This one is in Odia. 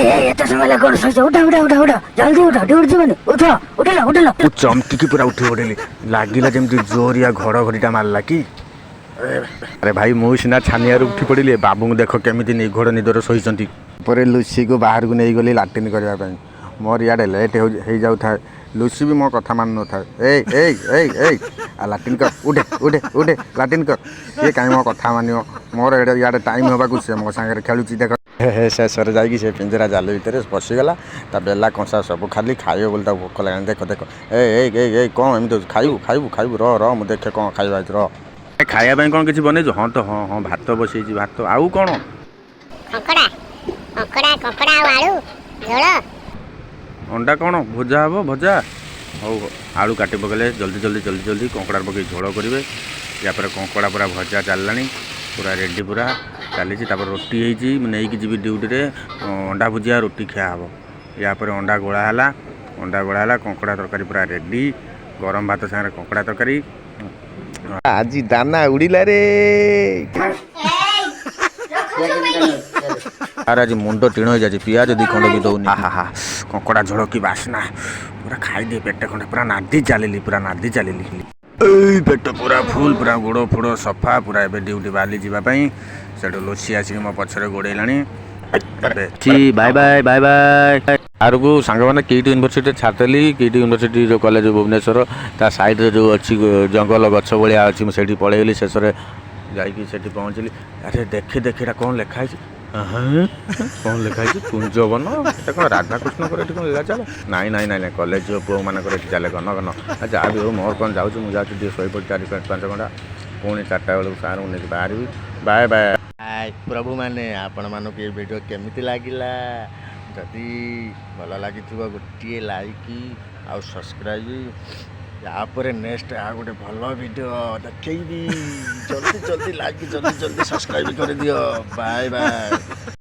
ଏ, ଏତେ ସମୟ ହେଲା କଣ ଶୋଇଛ? ଉଠ, ଉଠ, ଉଠ, ଉଠ, ଜଲ୍ଦି ଉଠ। ଡ୍ୟୁଟି ଯିବନି? ଉଠ, ଉଠିଲ, ଉଠିଲ। ମୁଁ ଚମକିକି ପୁରା ଉଠି ପଡ଼ିଲି। ଲାଗିଲା ଯେମିତି ଜୋରିଆ ଘଡ଼ଘଡ଼ିଟା ମାରିଲା କି। ଆରେ ଭାଇ, ମୁଁ ସିନା ଛାନିଆରୁ ଉଠି ପଡ଼ିଲି, ବାବୁଙ୍କୁ ଦେଖ କେମିତି ନିଘୋଡ଼ ନିଦରେ ଶୋଇଛନ୍ତି। ପରେ ଲୁସିକୁ ବାହାରକୁ ନେଇଗଲି ଲାଟିନ୍ କରିବା ପାଇଁ। ମୋର ଇଆଡ଼େ ଲେଟ୍ ହେଇଯାଉଥାଏ। ଲୁସି ବି ମୋ କଥା ମାନୁନଥାଏ। ଏଇ, ଏଇ, ଏଇ, ଏଇ, ଆଉ ଲାଟିନ୍ କର, ଉଠେ, ଉଠେ, ଉଠେ, ଲାଟିନ୍ କର। ସିଏ କାହିଁ ମୋ କଥା ମାନିବ? ମୋର ଏଇଟା ଇଆଡ଼େ ଟାଇମ୍ ହେବାକୁ ସେ ମୋ ସାଙ୍ଗରେ ଖେଳୁଛି ଦେଖ। ହେ ହେ, ଶେଷରେ ଯାଇକି ସେ ପିଞ୍ଜରା ଜାଲି ଭିତରେ ପଶିଗଲା। ତା ବେଲା କଂସା ସବୁ ଖାଲି ଖାଇବ ବୋଲି ତାକୁ ଭୋକ ଲାଗିଲାଣି। ଦେଖ, ଦେଖ। ଏ, ଏଇ, ଏଇ, ଏଇ, କ'ଣ ଏମିତି ହଉଛୁ? ଖାଇବୁ, ଖାଇବୁ, ଖାଇବୁ। ରହ, ରହ, ମୁଁ ଦେଖେ କ'ଣ ଖାଇବା ଅଛି, ରହ। ଏ, ଖାଇବା ପାଇଁ କ'ଣ କିଛି ବନେଇଛୁ? ହଁ ତ, ହଁ, ଭାତ ବସେଇଛି। ଭାତ ଆଉ କ'ଣ? କଙ୍କଡ଼ା, କଙ୍କଡ଼ା, କଙ୍କଡ଼ା ଆଉ ଆଳୁ ଝୋଳ। ଅଣ୍ଡା କ'ଣ ଭଜା ହେବ? ଭଜା ହଉ। ଆଳୁ କାଟି ପକେଇଲେ ଜଲ୍ଦି ଜଲ୍ଦି ଜଲ୍ଦି ଜଲ୍ଦି, କଙ୍କଡ଼ା ପକେଇ ଝୋଳ କରିବେ। ୟାପରେ କଙ୍କଡ଼ା ପୁରା ଭଜା ଚାଲିଲାଣି, ପୁରା ରେଡ଼ି ପୁରା ଚାଲିଛି। ତାପରେ ରୁଟି ହେଇଛି, ମୁଁ ନେଇକି ଯିବି ଡ୍ୟୁଟିରେ। ଅଣ୍ଡା ଭୁଜିଆ ରୁଟି ଖିଆ ହେବ। ୟା ପରେ ଅଣ୍ଡା ଗୋଳା ହେଲା, ଅଣ୍ଡା ଗୋଳା ହେଲା। କଙ୍କଡ଼ା ତରକାରୀ ପୁରା ରେଡ଼ି, ଗରମ ଭାତ ସାଙ୍ଗରେ କଙ୍କଡ଼ା ତରକାରୀ। ଆଜି ଦାନା ଉଡ଼ିଲା ରେ। ଆରେ, ଆଜି ମୁଣ୍ଡ ଟିଣ ହେଇଯାଇଛି, ପିଆଜ 2 ଖଣ୍ଡ ବି ଦଉନି। ହା ହା, କଙ୍କଡ଼ା ଝୋଳ କି ବାସ୍ନା! ପୁରା ଖାଇଦିଏ ପେଟ ଖଣ୍ଡେ। ପୁରା ନାଦି ଚାଲିଲି, ପୁରା ନାଦି ଚାଲିଲି। ଏଇ ପେଟ ପୁରା ଫୁଲ, ପୁରା ଗୋଡ଼ ଫୋଡ଼ ସଫା ପୁରା। ଏବେ ଡ୍ୟୁଟି ବାହାରିଲି ଯିବା ପାଇଁ। ସେଠୁ ଲୁସି ଆସିକି ମୋ ପଛରେ ଗୋଡ଼େଇଲାଣି ଏବେ। Bye bye, bye bye. ଆରକୁ ସାଙ୍ଗମାନେ କିଟ୍ ୟୁନିଭର୍ସିଟିରେ ଛାଡ଼ିଦେଲି। କିଟ୍ ୟୁନିଭର୍ସିଟି ଯେଉଁ କଲେଜ ଭୁବନେଶ୍ୱର, ତା ସାଇଡ଼୍ରେ ଯେଉଁ ଅଛି ଜଙ୍ଗଲ ଗଛ ଭଳିଆ ଅଛି, ମୁଁ ସେଇଠି ପଳେଇଗଲି। ଶେଷରେ ଯାଇକି ସେଠି ପହଞ୍ଚିଲି। ଆରେ, ଦେଖି ଦେଖି, ଏଇଟା କ'ଣ ଲେଖା ହେଇଛି? ଆହାଁ, କ'ଣ ଲେଖା ହେଇଛି? କୁଞ୍ଜବନ। ଏଟା କ'ଣ ରାଧାକୃଷ୍ଣଙ୍କର ଏଠି କ'ଣ ଲୀଳା ଚାଲେ? ନାଇଁ, ନାଇଁ, ନାଇଁ, ନାଇଁ, କଲେଜ ଝିଅ ପୁଅମାନଙ୍କର ଏଠି ଚାଲେ। ଘନ ଘନ। ଯାହା ବି ହଉ, ମୋର କ'ଣ ଯାଉଛି? ମୁଁ ଯାଉଛି ଟିକେ ଶୋଇପଡ଼ି 4-5 ଘଣ୍ଟା। ପୁଣି 4ଟା ବେଳକୁ ସାର୍ଙ୍କୁ ନେଇକି ବାହାରିବି। Bye bye. ହାଏ ପ୍ରଭୁମାନେ, ଆପଣମାନଙ୍କୁ ଏ ଭିଡ଼ିଓ କେମିତି ଲାଗିଲା? ଯଦି ଭଲ ଲାଗିଥିବ, ଗୋଟିଏ ଲାଇକ୍ ଆଉ ସବସ୍କ୍ରାଇବ୍। ତାପରେ ନେକ୍ସଟ ଆଉ ଗୋଟେ ଭଲ ଭିଡ଼ିଓ ଦେଖେଇବି। ଜଲ୍ଦି ଜଲ୍ଦି ଲାଇକ୍, ଜଲ୍ଦି ଜଲ୍ଦି ସବସ୍କ୍ରାଇବ୍ କରିଦିଅ। Bye bye.